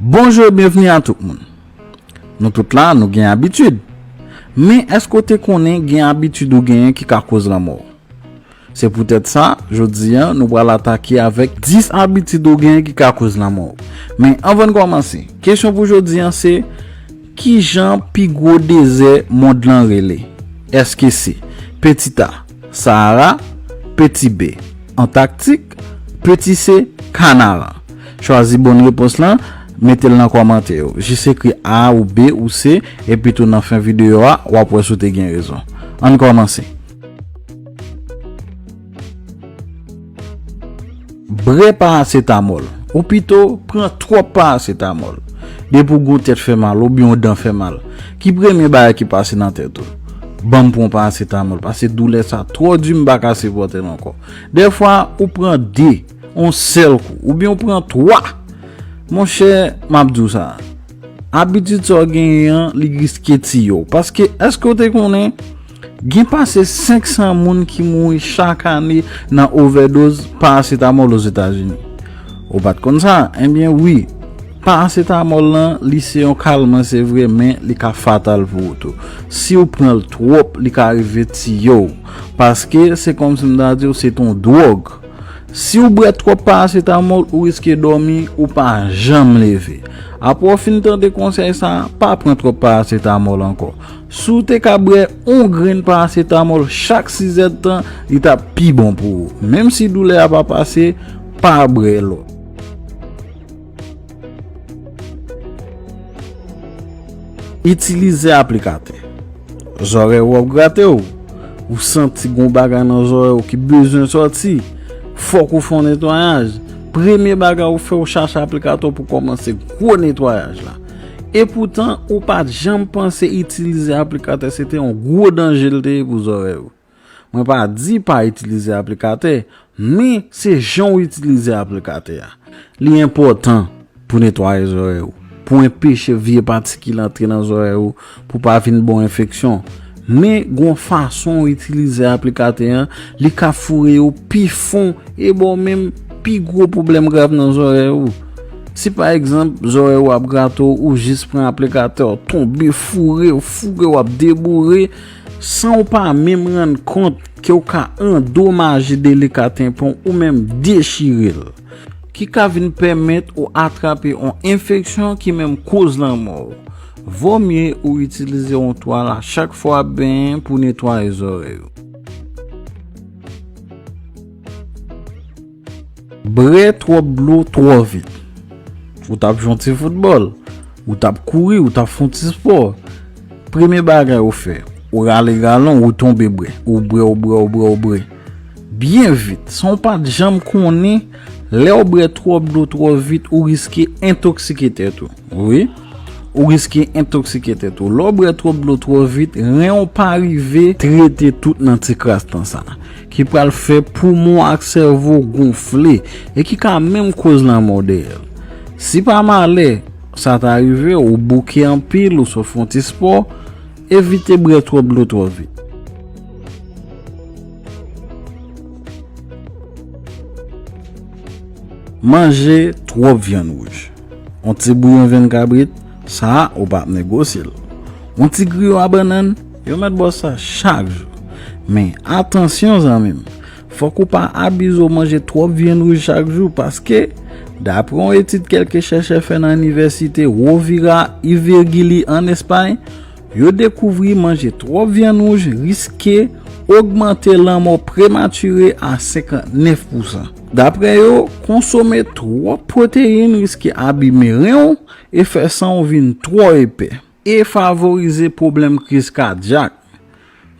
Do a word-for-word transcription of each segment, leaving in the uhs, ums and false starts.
Bonjou e byenvni a tout moun. Nou tout la, nou gen abitid. Men èske w te konnen gen abitid ou genyen ki ka koz lanmò w? Se poutèt sa, jodi a, nou pral atake avèk dis abitid ou genyen ki ka koz lanmò w. Men anvan n kòmanse, kesyon pou jodi a se, ki jan pi gwo dezè mond lan rele? Èske se Peti A, Sahara, Peti B, Antaktik, Peti C, Kanaran? Chwazi bòn repons lan, mete l nan kòmantè yo. Jis ekri A ou B ou C, epi tou nan fen videyo a, w ap wè si w te gen rezon. Ann kòmanse. Bwè parasetamòl, ou pito pran twòp parasetamòl. Depi w gen yon tèt fè mal oubyen yon dan fè mal, ki premye bagay ki pase nan tèt ou? Ban m pran yon parasetamòl, paske doulè sa twò di, m pa ka sipòte l ankò. Dèfwa, ou pran de, yon sèl kou, oubyen ou pran twa. Monchè, m ap di w sa. Abitid sa w genyen an, li riske tiye w. Paske, èske w te konnen, gen pase senk san moun ki mouri chak ane nan ovèdoz parasetamòl Ozetazini? Ou pa t konn sa? Ebyen, wi. Parasetamòl lan, li se yon kalman, se vre, men li ka fatal pou ou tou. Si w pran l twòp, li ka rive tiye w. Paske, se kòmsi m ta di w, se t on dwòg. Si w bwè twòp parasetamòl, ou riske dòmi, ou pa janm leve. Apre w fin tande konsèy sa a, pa pran twòp parasetamòl ankò. Si w te ka bwè yon grenn parasetamòl chak sizèdtan, li t ap pi bon pou ou. Menm si doulè a pa pase, pa bwè lòt. Itilize aplikatè. Zòrèy ou ap grate w. Ou santi gon bagay nan zòrèy ou ki bezwen sòti. Fòk ou fè yon netwayaj. Premye bagay ou fè, ou chache aplikatè pou kòmanse gwo netwayaj la. Epoutan, ou pa t janm panse itilize aplikatè se te yon gwo danje l te ye pou zòrèy ou. Mwen pa di pa itilize aplikatè, men se jan w itilize aplikatè a. Li enpòtan pou netwaye zòrèy ou, pou enpeche vye patikil antre nan zòrèy ou, pou pa vin ba w enfeksyon. Men gon fason w itilize aplikatè an, li ka foure yo pi fon e ba w menm pi gwo pwoblèm grav nan zòrèy ou. Si pa egzanp, zòrèy ou ap grate w, ou jis pran aplikatè, w tonbe, foure, w foure, w ap deboure, san w pa menm rann kont ke w ka andomaje delika tenpan w ou menm dechire l, ki ka vin pèmèt ou atrape yon enfeksyon ki menm koz lanmò w. Vomye ou itilize yon twal a chak fwa w ap benyen pou netwaye zòrèy ou. Bwè twòp dlo twò vit. Ou t ap jwe yon ti foutbòl, ou t ap kouri, ou t ap fè yon ti spò. Premye bagay ou fè, ou rale galon, ou tonbe bwè, ou bwè, ou bwè, ou bwè, ou bwè. Byen vit, san w pa t janm konnen, lè w bwè twòp dlo twò vit, ou riske entoksike tèt ou. Wi, ou riske entoksike tèt ou. Lè w bwè twòp dlo twò vit, ren w pa rive trete tout nan ti kras tan sa, ki pral fè poumon ak sèvo gonfle e ki ka menm koz lanmò dèyè l. Si pa malè sa ta rive w, ou bouke anpil, ou sot fè yon ti spò, evite bwè twòp dlo twò vit. Manje twòp vyann wouj. Yon ti bouyon vyann kabrit, sa a, ou p ap negosye l. Yon ti griyo a bannann, yo mèt ba w sa chak jou. Men, atansyon, zanmi m, fòk ou pa abize w manje twòp vyann wouj chak jou, paske, dapre yon etid kèlke chèchè fè nan inivèsite Rovira i Virgili ann Espay, yo dekouvri manje twòp vyann wouj riske ogmante lanmò prematire a senkantnèf pousan. Dapre yo, konsome twòp pwoteyin riske abime ren w e fè san w vin twò epè e favorize pwoblèm kriz kadyak.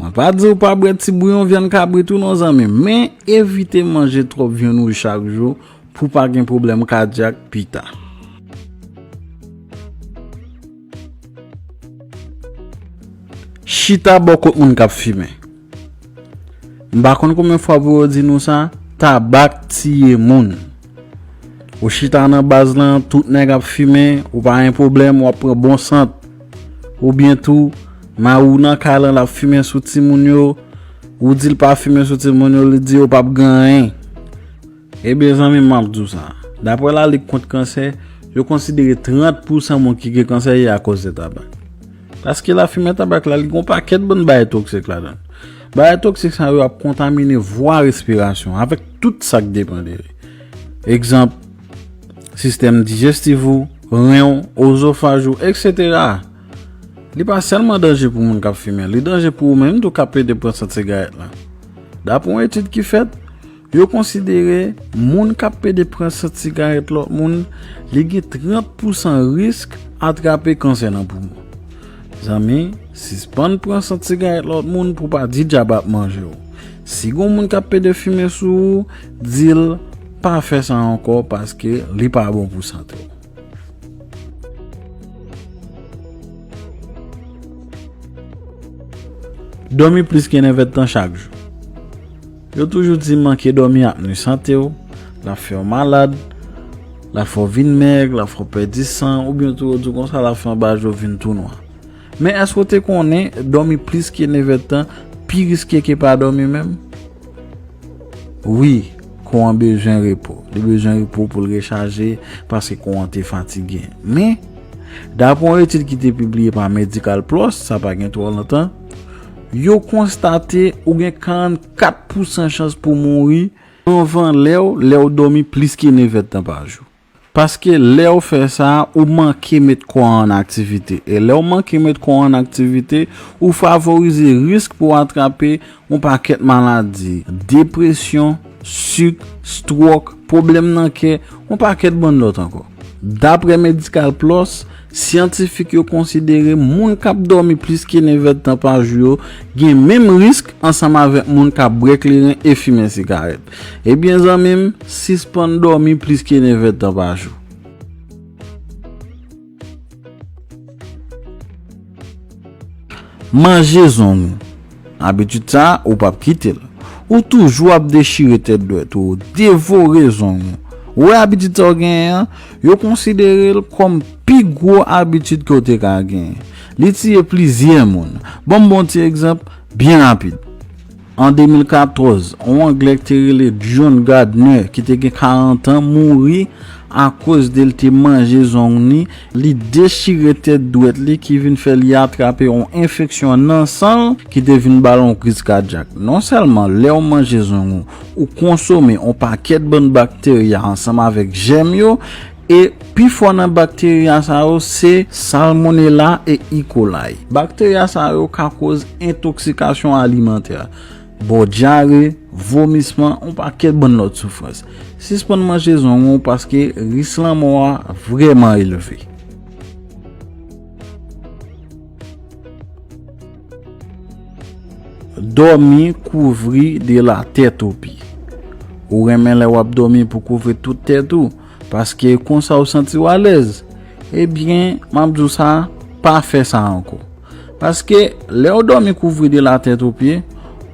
Mwen pa di w pa bwè ti bouyon vyann kabrit ou non, zanmi m, men evite manje twòp vyann wouj chak jou pou w pa gen pwoblèm kadyak pita. Chita bò kot moun k ap fimen. M pa konn konbyen fwa pou yo di nou sa, tabak tiye moun. Ou chita nan baz lan, tout nèg ap fimen, ou pa gen pwoblèm, w ap pran bon sant. Oubyen tou, mari w nan kay lan, l ap fimen sou timoun yo, ou di l pa fimen sou timoun yo, li di yo p ap gen anyen. Ebyen, zanmi m, m ap di w sa. Dapre Lalig kont Kansè, Yo konsidere trant pousan moun ki gen kansè ye akoz de tabak. Paske lafimen tabak la, li gen yon pakèt bann bagay toksik ladan l. Bagay toksik sa yo ap kontamine vwa respirasyon avèk tout sa k depann de li. Egzanp, sistèm dijestif ou, ren w, ozofaj ou, etsetera. Li pa sèlman danje pou moun k ap fimen, li danje pou ou menm tou k ap pede pran sant sigarèt la. Dapre yon etid ki fèt, yo konsidere moun k ap pede pran sant sigarèt lòt moun, li gen trant pousan risk atrape kansè nan poumon. Zanmi, sispann pran sant sigarèt lòt moun pou pa di dyab ap manje w. Si gon moun k ap pede fimen sou ou, di l pa fè sa ankò paske li pa bon pou sante w. Dòmi plis ke nèf èdtan chak jou. Yo toujou di manke dòmi ap nwi sante w, l ap fè w malad, l ap fè w vin mèg, l ap fè w pèdi san, oubyen tou yo di w konsa l ap fè anba je w vin tou nwa. Men èske w te konnen dòmi plis ke nèf èdtan pi riske ke pa dòmi menm? Wi, kò an bezwen repo. Li bezwen repo pou l rechaje paske kò an te fatige. Men, dapre yon etid ki te pibliye pa Medical Plus, sa pa gen twò lontan, yo konstate ou gen karannkat pousan chans pou mouri anvan lè w, lè w dòmi plis ke nèf èdtan pa jou. Paske lè w fè sa, ou manke met kò an an aktivite. E lè w manke met kò an an aktivite, ou favorize risk pou w atrape yon pakèt maladi, depresyon, sik, stwòk, pwoblèm nan kè, yon pakèt bann lòt ankò. Dapre Medical Plus, syantifik yo konsidere moun k ap dòmi plis ke nèf èdtan pa jou yo gen menm risk ansanm avèk moun k ap bwè kleren e fimen sigarèt. Ebyen, zanmi m, sispann dòmi plis ke nèf èdtan pa jou. Manje zong ou. Abitid sa a, ou p ap kite l. Ou toujou ap dechire tèt dwèt ou, devore zong ou. Ou wè abitid sa w genyen an, yo konsidere l kòm pi gwo abitid ke w te ka genyen. Li tiye plizyè moun. Ban m ba w yon ti egzanp byen rapid. An de mil katòz, yon Anglè ki te rele John Gardner, ki te gen karant an, mouri akoz de l te manje zong ni, li dechire tèt dwèt li ki vin fè li atrape yon enfeksyon nan san l ki te vin ba l yon kriz kadyak. Non sèlman lè w manje zong ou, ou konsome yon pakèt bann bakterya ansanm avèk jèm yo, e pifò nan bakterya sa yo se Salmonella e E. coli. Bakterya sa yo ka koz entoksikasyon alimantè, ba w dyare, vomisman, yon pakèt bann lòt soufrans. Sispann manje zong ou paske risk lanmò a vrèman elve. Dòmi kouvri de la tèt o pye. Ou renmen lè w ap dòmi pou kouvri tout tèt ou, paske konsa w santi w alèz. Ebyen, m ap di w sa, pa fè sa ankò. Paske lè w dòmi kouvri de la tèt o pye,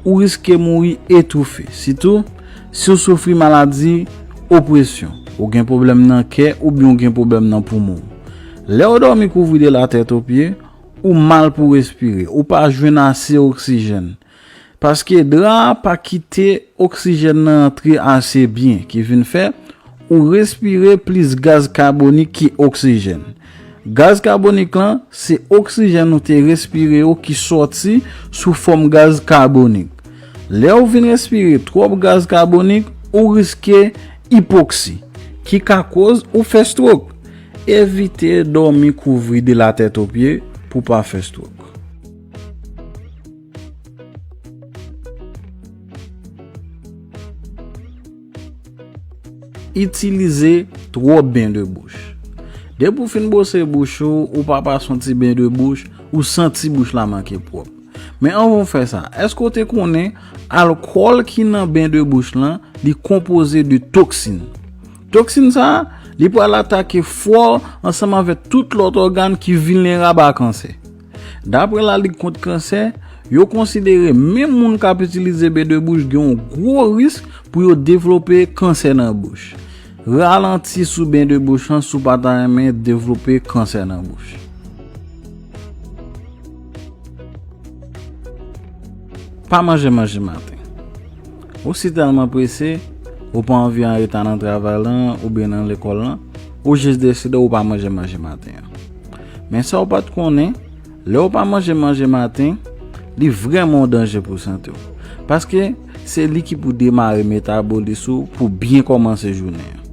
ou riske mouri etoufe, sitou si w soufri maladi opresyon, ou gen pwoblèm nan kè oubyen ou gen pwoblèm nan poumon w. Lè w dòmi kouvri de la tèt o pye, ou mal pou respire, ou pa jwenn ase oksijèn. Paske dra a pa kite oksijèn nan antre ase byen, ki vin fè ou respire plis gaz kabonik ki oksijèn. Gaz kabonik lan, se oksijèn ou te respire yo ki sòti sou fòm gaz kabonik. Lè ou vin respire twòp gaz kabonik, ou riske ipoksi, ki ka koz ou fè stwok. Evite dòmi kouvri de la tèt o pye pou pa fè stwok. Itilize twòp ben de bouch. Depi w fin bwose bouch ou, ou pa pase yon ti ben de bouch, ou santi bouch la manke pwòp. Men anvan w fè sa, èske w te konnen alkòl ki nan ben de bouch lan, li konpoze de toksin? Toksin sa a, li pral atake fwa w ansanm avèk tout lòt ògàn ki vilnerab a kansè. Dapre Lalig Kont Kansè, yo konsidere menm moun k ap itilize ben de bouch gen yon gwo risk pou yo devlope kansè nan bouch. Ralanti sou ben de bouch lan si w pa ta renmen devlope kansè nan bouch. Pa manje manje maten. Ou si tèlman prese, ou pa anvi an reta nan travay lan oubyen nan lekòl lan, Ou jis deside ou pa manje manje maten an. Men sa ou pa t konnen, lè ou pa manje manje maten, li vrèman yon danje pou sante w. Paske se li ki pou demare metabolis ou pou byen kòmanse jounen an.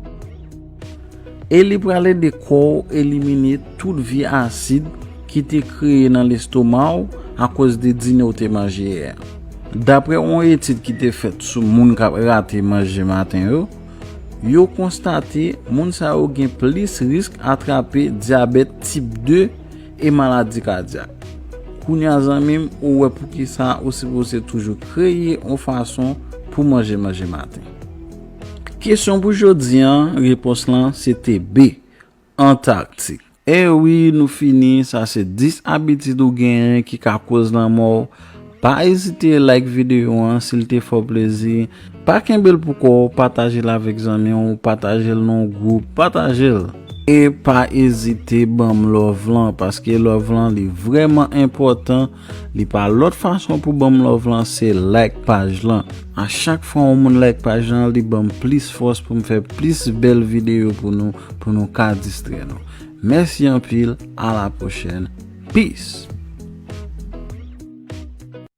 E li pral ede kò w elimine tout vye asid ki te kreye nan lestoma w akoz de dine w te manje yè a. Daprè yon etid ki te fèt sou moun k ap rate manje maten yo, yo konstate moun sa yo gen plis risk atrape dyabèt tip de e maladi kadyak. Kounye a, zanmi m, ou wè poukisa ou sipoze toujou kreye yon fason pou manje manje maten. Kesyon pou jodi an, repons lan se te B, Antaktik. E wi, nou fini, sa se dis abitid ou genyen ki ka koz lanmò w. Pa ezite like videyo an si l te fè w plezi. Pa kenbe l pou kò w, pataje l avèk zanmi w, pataje l nan yon gwoup, pataje l. E pa ezite ban m love lan, paske love lan li vrèman enpòtan. Li pa lòt fason pou ban m love lan, se like paj lan. A chak fwa yon moun like paj lan, li ban m plis fòs pou m fè plis bèl videyo pou nou, pou nou ka distrè nou. Mèsi anpil, a la pwochèn. Peace.